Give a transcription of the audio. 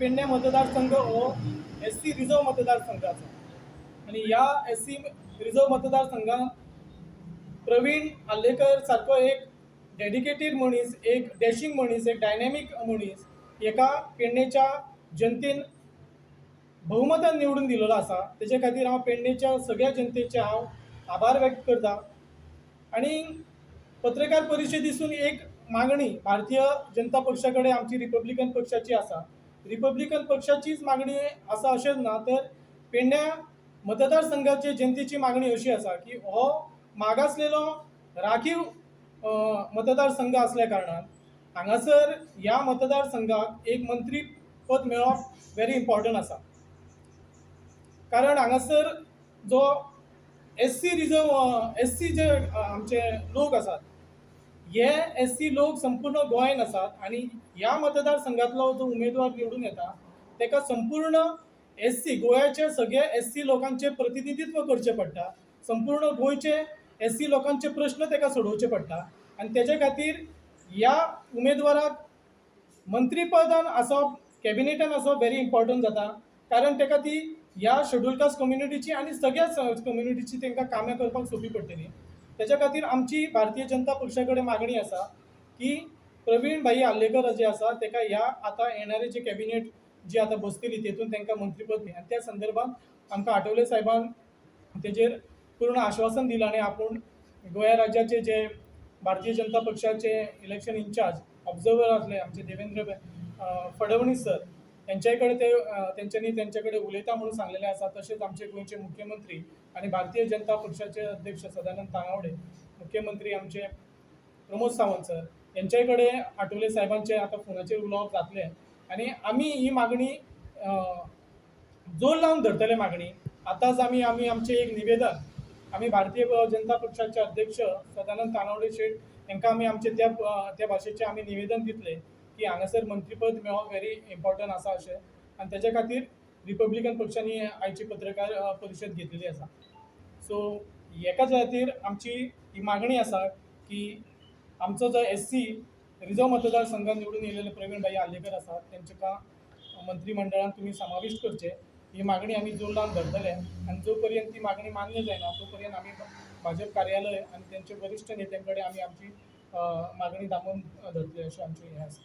पेडणे मतदारसंघ हो S C reserve मतदारसंघ आसा आनी ह्या एस सी रिजर्व मतदारसंघात प्रवीण आर्लेकर सारको एक डेडिकेटेड मनीस, एक डॅशींग मनीस, एक डायनॅमीक मनीस हेका पेडणेच्या जनतेन बहुमतान निवडून दिलेलो आसा. तेजे खातीर हांव पेडणेच्या सगळ्या जनतेचे हांव आभार व्यक्त करता आनी पत्रकार परिशदेसून एक मागणी भारतीय जनता पक्षा कडेन आमची रिपब्लिकन पक्षाची आसा. रिपब्लिकन पक्षाचीच मागणी आसा अशेंच ना, तर पेडण्या मतदारसंघाचे जनतेची मागणी अशी आसा की हो मागासलेलो राखीव मतदारसंघ आसल्या कारणान हांगासर ह्या मतदारसंघाक एक मंत्री पद मेळप व्हेरी इम्पॉर्टंट आसा, कारण हांगासर जो S C reserve, S C जे आमचे लोक आसात, हे एस सी लोक संपूर्ण गोंयान आसात आनी ह्या मतदारसंघातलो जो उमेदवार निवडून येता ताका संपूर्ण एस सी, गोव्याचे सगळे एस सी लोकांचें प्रतिनिधित्व करचें पडटा. संपूर्ण गोंयचे एस सी लोकांचे प्रश्न ताका सोडोवचे पडटा आनी तेजे खातीर ह्या उमेदवाराक मंत्रीपदान आसप, कॅबिनेटान आसप व्हेरी इम्पॉर्टंट जाता, कारण ताका ती ह्या शेड्यूल कास्ट कम्युनिटीची आनी सगळ्या कम्युनिटीची तांकां कामां करपाक सोंपी पडटली. तेच्या खातीर आमची भारतीय जनता पक्षा कडेन मागणी आसा की प्रवीण भाई आर्लेकर जे आसा ताका ह्या आतां येणारे जे कॅबिनेट जी आतां बसतली तेतून तांकां मंत्रीपद मेळ्ळें. आनी त्या संदर्भात आमकां आठवले साहेबान तेजेर पूर्ण आश्वासन दिलां आनी आपूण गोंया राज्याचे जे भारतीय जनता पक्षाचे इलेक्शन इन्चार्ज ऑब्जर्वर आसले आमचे देवेंद्र फडणवीस सर, तेंच्याय कडेन ते तेंच्यांनी तेंचे कडेन उलयता म्हणून सांगलेलें आसा. तशेंच आमचे गोंयचे मुख्यमंत्री आनी भारतीय जनता पक्षाचे अध्यक्ष सदानंद तानावडे, मुख्यमंत्री आमचे प्रमोद सावंत सर हेंच्याय कडेन आठवले साहेबांचे आतां फोनाचेर उलोवप जातलें आनी आमी ही मागणी जोर लावन धरतले मागणी. आतांच आमी आमचें एक निवेदन आमी भारतीय जनता पक्षाचे अध्यक्ष सदानंद तानावडे शेट हांकां आमी आमचे त्या त्या भाशेचें आमी निवेदन दितले की हांगासर मंत्रीपद मेळप व्हेरी इम्पॉर्टंट आसा अशें आनी तेच्या खातीर रिपब्लिकन पक्षांनी आयची पत्रकार परिशद घेतलेली आसा. सो हेकाच खातीर आमची ही मागणी आसा की आमचो जो एस सी रिजर्व मतदारसंघात निवडून येयलेले प्रवीण भाई आर्लेकर आसा, तेंचेका मंत्रिमंडळान तुमी समाविश्ट करचे ही मागणी आमी जोर लावन धरतले आनी जो पर्यंत ती मागणी मान्य जायना तो पर्यंत आमी भाजप कार्यालय आनी तेंचे वरिश्ठ नेत्यां कडेन आमी आमची मागणी दामून धरतले अशें आमचें हें आसा.